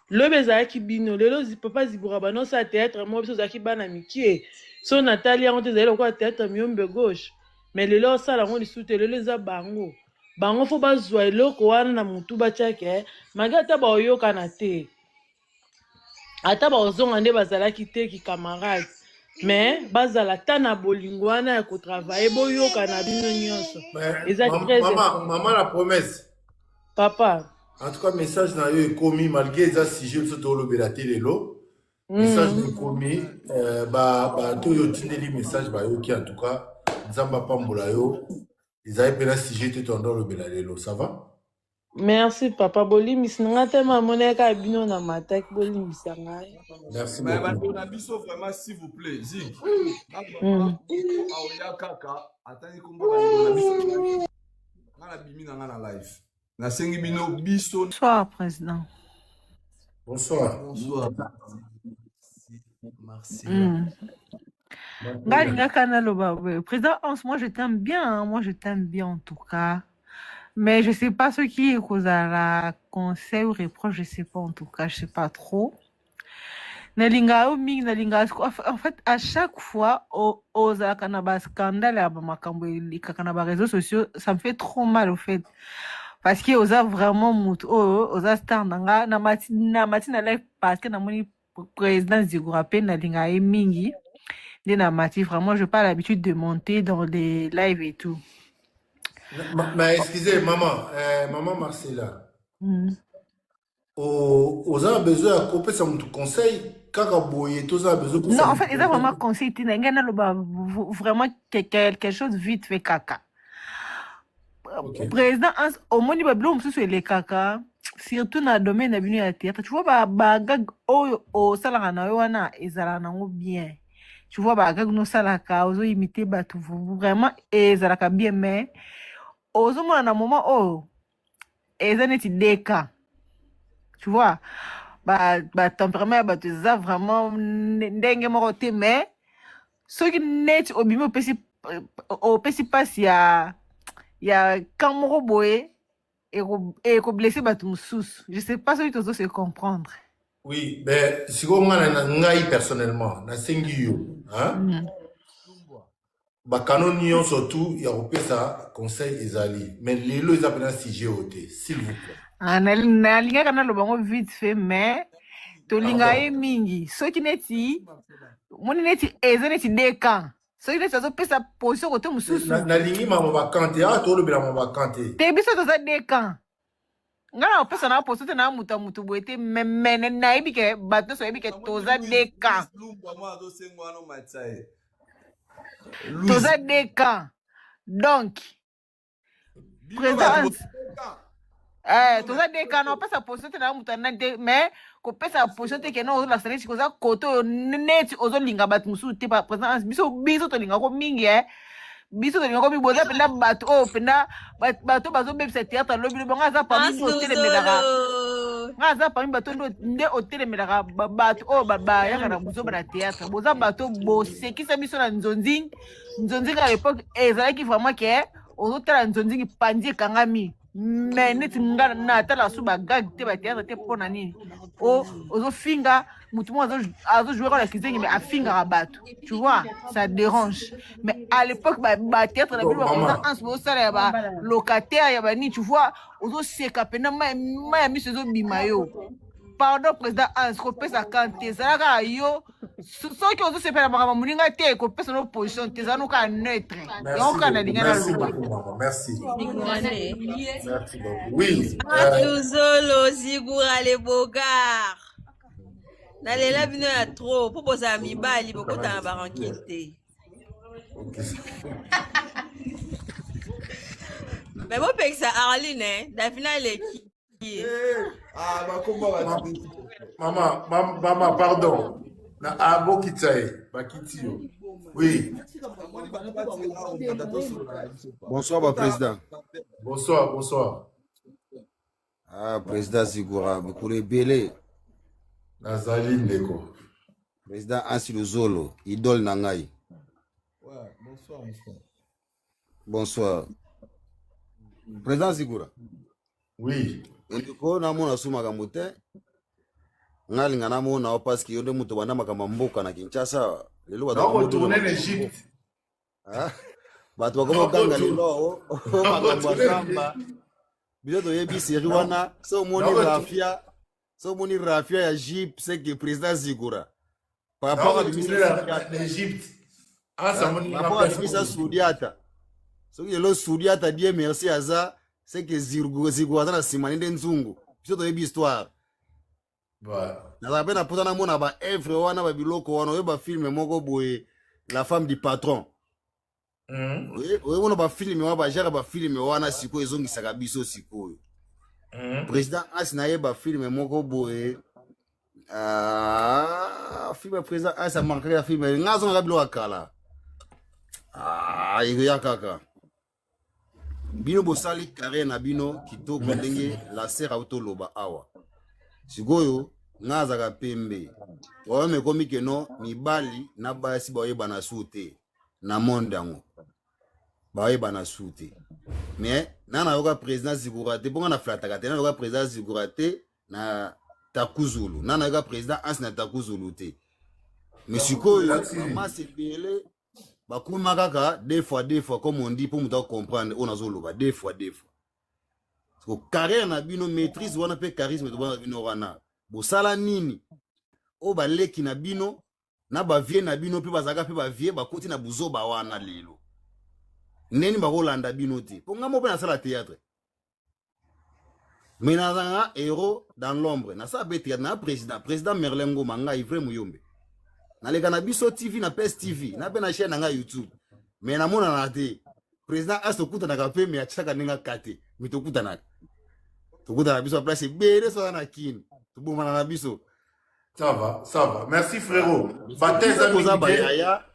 lobi ezalaki bino lelo papa zibura banosala théâtre moko biso ozalaki bana mikie so natali yango te ezali lokola théâtre miyombe gauche mais lelo osala yango lisusu te lelo eza bango bango fo bazwa eloko wana na motu batiake malgré ata baoyokana te ata baozonga nde bazalaki te ki camarade mais bazala ata na bolingo wana ya kotravaille boyokana bino nyonso eza très mama, important mama la promesse. Papa. En tout cas, message na yo ekomi malgré eza sujet biso tolobela te lelo. Message na ekomi ba bato oyo otindeli message bayoki en tout cas Nzambe apambola yo. Ezali mpe na sujet te tondo olobela lelo. Ça va? Merci papa bolimbisi na ngai tellement amonaki kaka bino na mataki bolimbisa ngai. Merci Mais beaucoup. bandeko na biso vraiment s'il vous plaît Zig nga vraiment aoya kaka atangi kombo bandeko na biso nga nabimi na nga na live nasengi bino biso. Bonsoir, Président. Bonsoir. Bonsoir. Marcela. Nga lingaka naloba boye. Président Hans, moi je t'aime bien, hein. Moi je t'aime bien en tout cas. Mais je sais pas ce qui est cause à la conseil ou reproche, je sais pas en tout cas, je sais pas trop. Nalinga yo mingi, nalinga en fait à chaque fois ozalaka na ba scandale ya ba makambo elekaka na ba réseaux sociaux, ça me fait trop mal au fait. Parce que oza vraiment mutu oyo oza star na nga na mati na mati na live parce que namoni président Zigura pe nalinga ye mingi nde na mati vraiment je pas l'habitude de monter dans les lives et tout. Mais excusez maman, maman Marcela. Oza na besoin ya kopesa motu conseil kaka boye toza na besoin Non, en fait, eza vraiment conseil te na ngai naloba vraiment quelque chose vite fait kaka. Okay. Président Hans, omoni babiloko mosusu elekaka surtout na domaine na bino ya théâtre. Tu vois ba bagag oyo osalaka na yo wana ezalaka nango bien. Tu vois bagag nosalaka ozoimite bato vraiment ezalaka bien mais ozomona na moment oyo eza neti deka. Tu vois ba ba tempérament ya bato eza vraiment ndenge moko te mais soki neti obimi opesi opesi mpasi ya ya camp moko boye ekoblesse bato mosusu. Je sais pas soki tozo se comprendre. Oui, mais sikoyo nga na ngai personnellement nasengi yo, hein? Bakano nyonso tu ya kopesa conseil ezali, mais lelo eza mpena sujet oyo te, s'il vous plaît. Ah, nalingaka naloba yango vite fait mais tolinga ye Pardon. Mingi soki neti moni neti eza neti deux camps soki neti azopesa position kote mosusu. Nalingi mama bakan te awa, tolobela mama bakan te. Te, biso toza deux camps. Ngai na kopesa na position te na moto ya motu boye te mais nayebi ke bato nyonso bayebi ke toza deux camps. Lumbwa mwa azosenga wana omatisa ye. Louise. Toza deux camps donc Bino président bato Hans, boza toza deux camps. Na kopesa position te na moto ya nani te mais kopesa position te kene ozolakisa neti koza kote oyo neti ozolinga bato mosusu te. Président Hans, biso biso tolingako mingi biso tolingako mingi. Boza mpenza bato oyo mpenza bato bazobebisa théâtre lobi lobi. Nga aza parmi nde otelemelaka Luzolo. Nga aza parmi bato nde otelemelaka bato oyo bayaka na buzoba na théâtre. Boza bato bosekisa biso na nzonzing. Nzonzing à l'époque ezalaki vraiment ke ozotala nzonzing pandi ekangami mais neti nga natala su bagag te, bathéâtre te. Mpo na nini? Ozofinga motu moko azojouer kaka kizengi mais afingaka bato, tu vois, ça dérange. Mais à l'époque bathéâtre na Bon, bino bakoza maman. Anse bozosala ya balocataire ya banini, tu vois, ozoseka mpena mai ya miso ezobima yo. Pardon, président Hans, kopesa kan te, ezala kaka yo. Soki ozosepela makambo moninga te, kopesa no position te, ezala no kaka neutre. Merci Yango kaka beaucoup. nalingai Merci naloba. beaucoup, maman. Merci. Zigurane. Merci beaucoup. Oui. Luzolo, Zigura le bogard. Nalela bino ya trop mpo bozala mibali bokotana barankine te. Ok. Me bopekisa Arline eh, Davina aleki ye. Eh, ah, bakomba bato. Maman, maman, pardon. Na abokitsa ye, bakiti yo. Oui. Namoni bato batikala komata, tosolola na biso pa. Bonsoir, ba président. Bonsoir, bonsoir. Ah, président Zigura, mikolo ebele. Nazali ndeko. Président Ansi Luzolo, idole na ngai. Ouais, bonsoir, mon frère. Bonsoir. Président Zigura. Oui. Ndeko, namona su makambo te. Ngai alinga namona yo parce que yo nde moto banda makambo ya mboka na Kinshasa. Lelo bato Nako bakomi tourner makambo. en Égypte. Ah, bato bakomi koganga lelo o makambo ya zamba. Biso toyebi série wana so omoni rafia, so omoni rafia ya jeep, c'est que président Zigura par rapport Nako abimisa tourner Sudiata. en Égypte. Ah, ça moni Par rapport abimisa Sudiata, soki lelo Sudiata, Dieu merci, aza, c'est que Zigura aza na nsima nde nzungu. Biso toyebi histoire. Ouais. Nazala mpe na mposa namona baœuvre wana, babiloko wana oyo, bafilm moko boye, La femme du patron. Oyebona bafilm wana, bajare bafilm wana sikoyo ezongisaka biso sikoyo. Président Asi, nayeba film moko boye. Ah, film ya président Asi amarkaka ya film nga azongaka biloko ya kala. Ah, ekoya kaka bino bosali carrière na bino kitoko ndenge la sœur autoloba awa. Sikoyo nga azalaka pembe problème ekomi keno mibali na basi bayebana su te na monde yango, bayebana su te. Mais na nayoka président Zigura te mponga na flataka te, nayoka président Zigura te na Takuzulu, na nayoka président Ansi na Takuzulu te. Mais sikoyo bamasi ebele bakoma kaka deux fois deux fois, comme on dit, mpo moto acomprendre oyo nazoloba, deux fois deux fois. Ko carrière na bino maîtrise wana pe charisme tobana bino wana. Bosala nini? Oyo baleki na bino na ba vieux na bino pe bazalaka pe ba vieux bakoti na buzoba wana lelo. Ndeni bakolanda bino te. Po nga moko pe nasala théâtre. Mais nazalaka héros dans l'ombre. Nasala pe théâtre na président, président Merlin Ngoma ngai vrai muyombe. Naleka na biso TV na PS TV, na pe na chaîne na ngai YouTube. Mais namonana te. Président As tokutanaka pe mais atiaka ndenge akate. Mais tokutanaka. Tokutana biso place ebele so na kin. Tobomana na biso. Ça va, ça va. Merci frérot. Baptême Biso koza bayaya.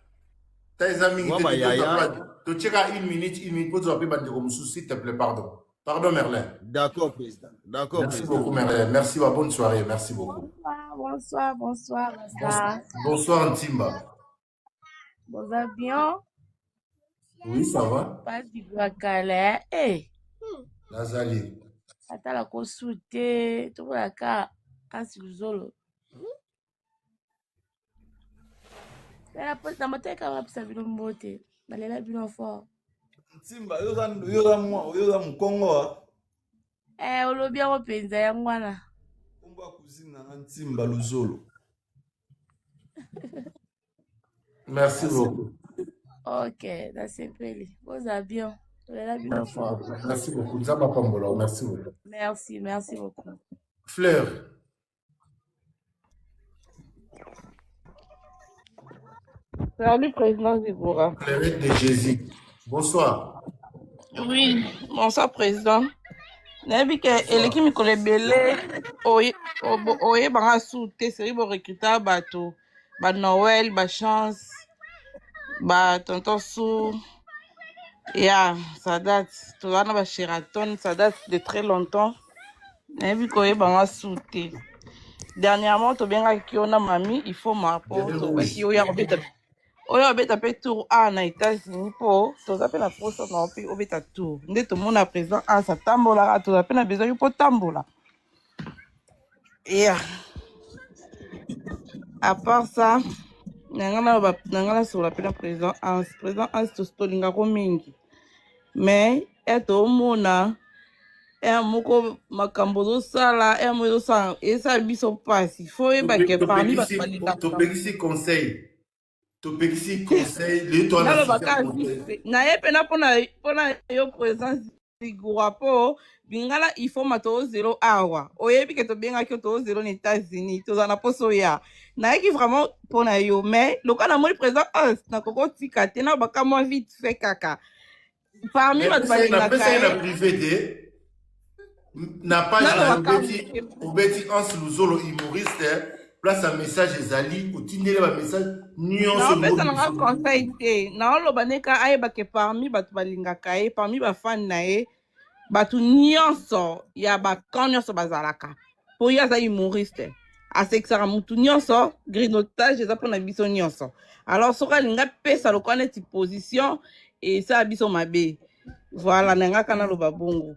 Ta eza mingi Wa te bayaya. totieka une minute une minute po tozwa mpe bandeko mosusu s'il te plaît pardon. Pardon Merlin. D'accord président. D'accord Merci président. beaucoup Merlin. Merci, ba bonne soirée. Merci beaucoup. Bonsoir, bonsoir, bonsoir. Bonsoir Ntimba. Boza bien? Oui, ça va. Pasi Guakala, eh. Nazali. Atala kosu te, tokolaka kasi luzolo. Na moteka bapesa bino mbote, nalela bino fort. Ntimba, yo oza yo oza mwa yo oza mokongo ah. Eh, olobi yango mpenza yango wana. Kombo ya cousine na nga Ntimba Luzolo. Merci beaucoup. Ok, nasepeli. Boza bien. Tolela bino Merci fort. beaucoup. Merci beaucoup. Nzambe apambola. Merci beaucoup. Merci, merci beaucoup. Fleur. Salut, président Zigora. Fleurette de Jésus. Bonsoir. Oui, bonsoir, président. nayebi ke eleki mikolo ebele oyebanga su te seri borekruta bato ba noel ba chance ba tonton su ya ça date toza na ba sheraton ça date de très longtemps nayebi koyebanga su te dernièrement tobengaki yo na mami il faut ma po Bébé tobaki rouge. oya kobeta oyo obeta mpe tour a na états-unis mpo toza mpe na posa na mpe obeta tour nde tomona président ans atambolaka toza mpe na besoin yo mpo tambola yeah. à part ça na nga naloba na nga nasolola mpe na président ans président ans tolingako mingi mais e toomona ere moko makambo ozosala ere moko ezosala esala biso mpasi fo oyeba ke parmi bato balingaka Topekisi conseil. Topekisi conseil. Le toi na naloba sujet kaka conseil. vite naye mpena mpona yo présence zigura mpo bingala ifoma toozelo awa oyebi ke tobengaki yo toozelo na états-unis tozala na mposo ya nayaki vraiment mpona yo mais lokola namoni présent us nakoki otika te nalobaka mwa vite fait kaka parmi Mais bato pesa ye na balingaka pesa ye na ye privé te. Na page na yo nalobaka obeti obeti Hans Luzolo humoriste place ya message ezali otindeli ba message nyonso naopesa nanga obimisa. conseil te naoloba neka ayeba ke parmi bato balingaka ye parmi bafane na ye bato nyonso ya bakamp nyonso bazalaka mpo ye aza humoriste asekisaka motu nyonso grignotage eza mpona biso nyonso alors soki alingi apesa lokola neti position esala biso mabe voilà na nga kaka naloba bongo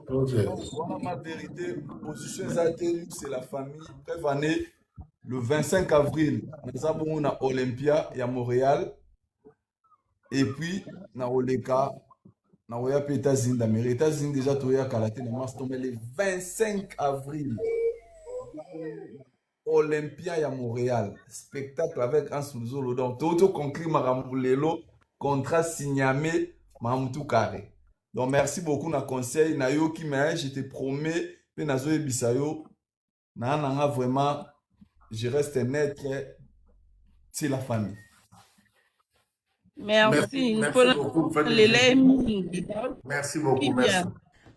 Ok. Donc, voilà ma vérité. Position eza te, nous c'est la famille. Bref, année, le 25 avril, nous avons na Olympia ya Montréal. Et puis, na Oleka, na Oya pe États-Unis d'Amérique. États-Unis déjà, Toya Kalaté, na mars tombé le 25 avril. Olympia ya Montréal. Spectacle avec Hans Luzolo. Donc, Toto conclut Maramboulelo, contrat signamé, Mamutu Carré. Donc, merci beaucoup na conseil. Nayoki, mais je te promets, pe nazo yebisa yo, na nanga vraiment, je reste net, c'est la famille. Merci, merci merci mpona beaucoup, Frère de lela ye Jésus. mingi Merci beaucoup, bien merci.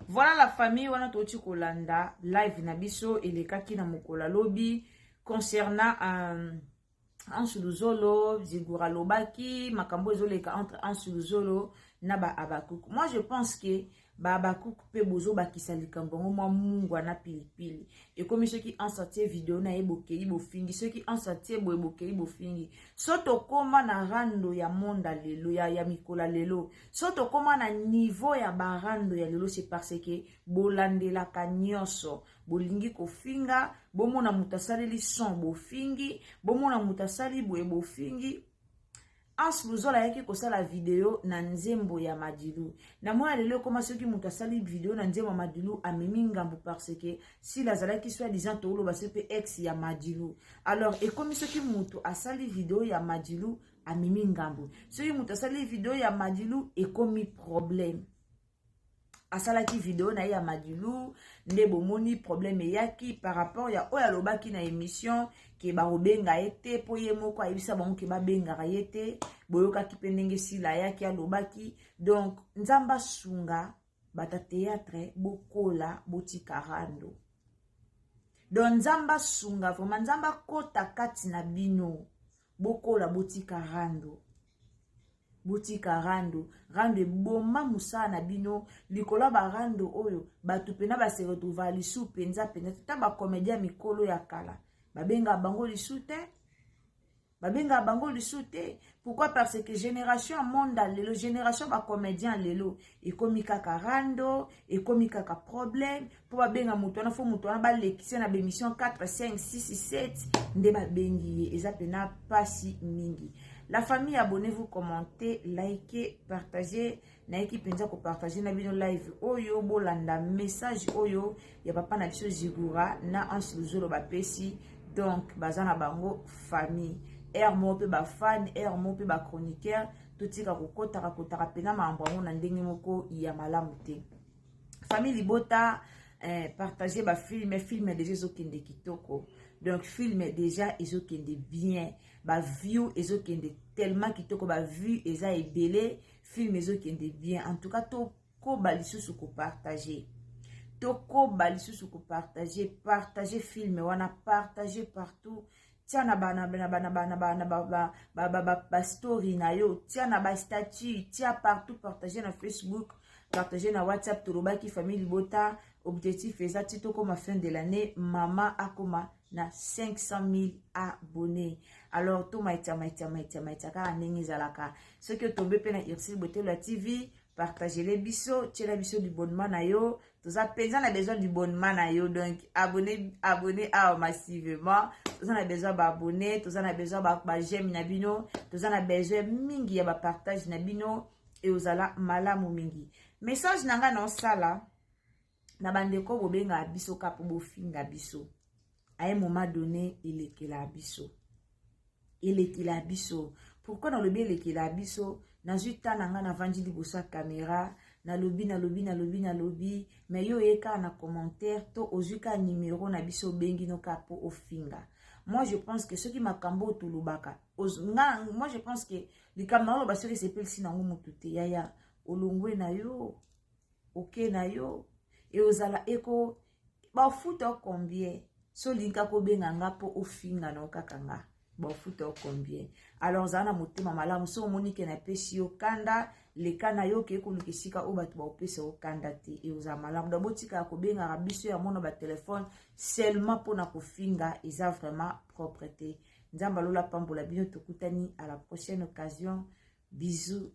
Voilà la famille wana toti kolanda live na biso elekaki na mokolo ya lobi concernant Anse Luzolo, Zigura lobaki makambo ezoleka entre Anse Luzolo na ba Habakuk. Moi je pense que ba Habakuk pe bozobakisa likambo yango mwa mungwa na pilipili. Ekomi soki Anse atie video na ye bokei bofingi, soki Anse atie boye bokei bofingi. So tokoma na rando ya monda lelo ya mikolo ya lelo. So tokoma na niveau ya ba rando ya lelo c'est parce que bolandelaka nyonso. Bolingi kofinga, bomona moto asaleli son bofingi, bomona moto asali boye bofingi. Hans Luzola ayaki kosala video na nzembo ya Madilu. Na mona lelo ekoma soki moto asali video na nzembo ya Madilu amemi ngambo parce que Sila azalaki soit disant toloba se pe ex ya Madilu. Alors ekomi soki moto asali video ya Madilu amemi ngambo. Soki moto asali video ya Madilu ekomi problème. Asalaki video na ye ya Madilu nde bomoni problème eyaki par rapport ya oyo alobaki na émission ke bakobenga ye te mpo ye moko ayebisa bango ke babengaka ye te. Boyokaki mpe ndenge Sila ayaki alobaki. Donc Nzambe asunga bata théâtre bokola botika rando. Donc Nzambe asunga vraiment, Nzambe akota kati na bino bokola botika rando. Botika rando. Rando eboma mosala na bino. Likolo ya ba rando oyo bato pena ba se retrouver lisu penza penza. Tata ba comédien mikolo ya kala babenga bango lisu te. Babenga bango lisu te. Pourquoi? Parce que génération monde lelo, génération ba comédien lelo ekomi kaka rando, ekomi kaka problème. Po babenga moto wana, fo moto wana balekisa na bémission 4, 5, 6, 7 nde babengi ye. Eza pena pasi mingi. La famille, abonnez-vous, commentez, likez, partagez. Nayeki penza ko partager na bino live oyo, bolanda message oyo ya papa na biso Zigura na Hans Luzolo bapesi. Donc baza na bango famille. Air moko pe ba fan, air moko pe ba chroniqueur, totika kokotaka kotaka pena mambo yango na ndenge moko ya malamu te. Famille libota, partager ba film, film déjà ezokende kitoko. Donc film déjà ezokende bien, ba view ezokende tellement kitoko, ba view eza ebele, film ezokende bien. En tout cas tokoba lisusu ko partager. Tokoba lisusu ko partager, partager film wana, partager partout. Tia na ba, na ba, na ba, na ba, na ba, na ba, ba, ba, ba, ba, ba story na yo, tia na ba statut, tia partout, partager na Facebook, partager na WhatsApp. Tolobaki famille libota, objectif eza ti tokoma fin de l'année, mama akoma na 500 000 abonnés. Alors to maitia maitia maitia maitia kaka ndenge ezalaka. Soki otombe pe na Ursule Botelo ya TV, partagez-le biso, tiela biso libonnement na yo. Toza penza na besoin du bonnement na yo. Donc abonnez, abonnez awa massivement. Toza na besoin ba abonnés, toza na besoin ba, ba j'aime na bino, toza na besoin mingi ya ba partage na bino et ozala malamu mingi. Message na nga na osala na bandeko bobenga biso ka po bofinga biso. À un moment donné elekela biso. Elekela biso. Pourquoi nalobi elekela biso? Nazwi temps na nga navandi liboso ya caméra, nalobi, nalobi, nalobi, nalobi, mais yo oye kaka na commentaire to ozwi kaka numéro na biso obengi no kaka po ofinga. Moi je pense que soki makambo oyo tolobaka, nga, moi je pense que likambo na oloba soki esepelisi nango motu te, yaya, olongwe na yo, oke na yo, e ozala eko bafuta combien? So olingi kaka obenga nga po ofinga na yo kaka nga, bafuta yo combien? Alors ozala na motema malamu, so omoni ke napesi yo kanda, leka na yo oke koluka esika oyo bato baopesa yo kanda te, e ozala malamu. Donc botikaka kobengaka biso ya mona ba téléphone seulement mpona kofinga, eza vraiment propre te. Nzambe alola pambola bino, tokutani à la prochaine occasion. Bisous.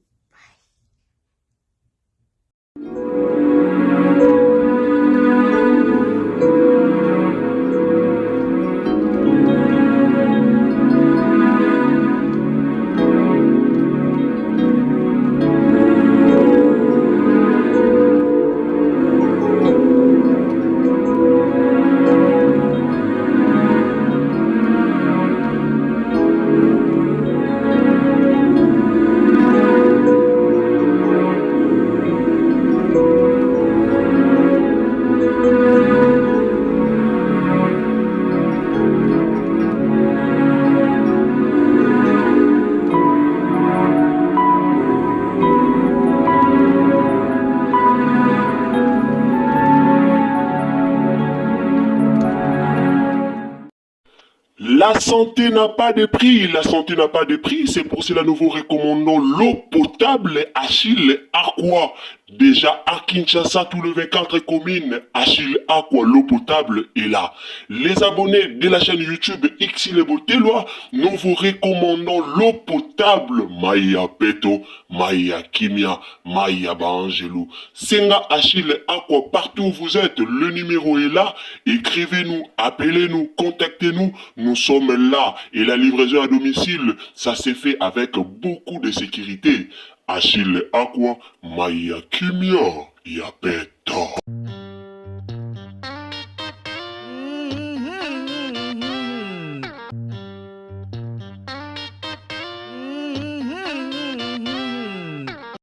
La santé n'a pas de prix, la santé n'a pas de prix, c'est pour cela nous vous recommandons l'eau potable Achille Aqua. Déjà à Kinshasa, tous les 24 communes, Achille Aqua, l'eau potable est là. Les abonnés de la chaîne YouTube Ursule Botelwa, nous vous recommandons l'eau potable Maya Peto, Maya Kimia, Maya Baangelou. Senga Achille Aqua, partout où vous êtes, le numéro est là. Écrivez-nous, appelez-nous, contactez-nous. Nous sommes sommes là et la livraison à domicile, ça s'est fait avec beaucoup de sécurité. Achille Aqua, Maya Kimia, Yapeta.